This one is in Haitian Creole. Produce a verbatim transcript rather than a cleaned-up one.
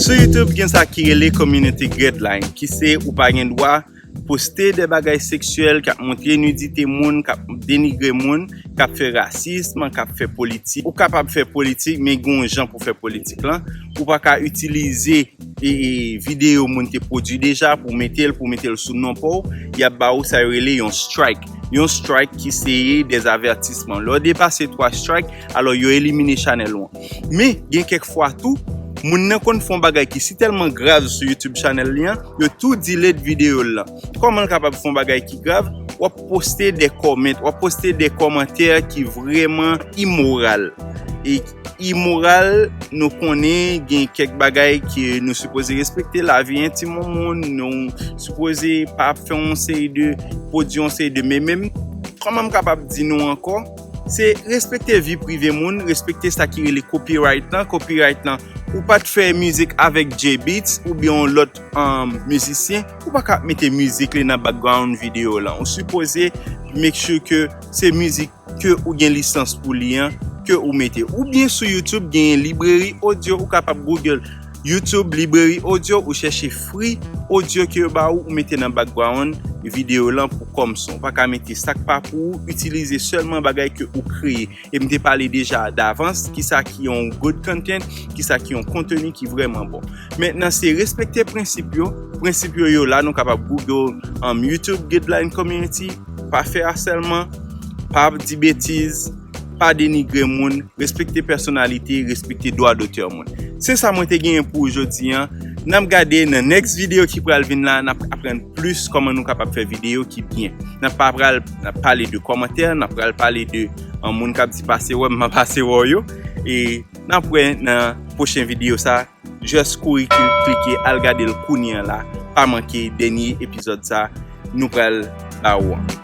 Sou YouTube, gen sa ki rele community guideline, ki se ou pa gen dwa poste de bagay seksyèl k ap montre nidite moun, k ap denigre moun, k ap fè rasism, k ap fè politik. Ou kapab fè politik, men gen yon jan pou fè politik lan. Ou pa ka itilize e, e, videyo moun te pwodui deja pou mete l, pou mete l sou non pa w. Y ap ba ou sa yo rele yon strike. Yon strike ki se de avètisman. Lè w depase twa strike, alò yo elimine chanèl ou an. Men, gen kèk fwa tou, moun nan konn fè yon bagay ki si tèlman grav sou YouTube chanèl li an, yo tou delete videyo l lan. Kòman l kapab fè yon bagay ki grav? W ap poste de comment, w ap poste de kòmantè ki vrèman imoral. E imoral, nou konnen gen kèk bagay ke nou sipoze respekte, lavi entim yon moun, nou sipoze pa ap fè yon seri de, pwodui yon seri de, men menm, kòman m kapab di nou ankò? Se respekte vi prive moun, respekte sa ki rele copyright lan. Copyright lan, ou pa t fè mizik avèk Jay Beatz oubyen yon lòt, um, mizisyen, ou pa ka mete mizik li nan background videyo lan. Ou sipoze make sure ke se mizik ke ou gen lisans pou li an, ke ou mete. Oubyen sou YouTube, gen libreri audio, ou kapab Google YouTube, libreri audio, ou chèche free audio ke yo ba ou, ou mete nan background videyo lan pou kòm son. Ou pa ka mete sa k pa pou ou, itilize sèlman bagay ke ou kreye. E m te pale deja davans, kisa ki yon good content, kisa ki yon konteni ki vrèman bon. Mentnan, se respekte prensip yo. Prensip yo, yo la, nou kapab Google, um, YouTube Guideline Community, pa fè asèlman, pa di betiz, pa denigre moun, respekte pèsonalite, respekte dwa dotè moun. Se sa mwen te genyen pou ou jodi an. N ap gade nan next videyo ki pral vin la, n ap aprann plis kòman nou kapab fè videyo ki byen. N ap pa pral, n ap pale de kòmantè, n ap pral pale de, an, moun k ap di pase wè m, m a pase wè w yo. E n ap wè nan pwochen videyo sa. Just kouri kli-, klike, al gade l kounye an la. Pa manke dènye epizòd sa nou pral ba ou an.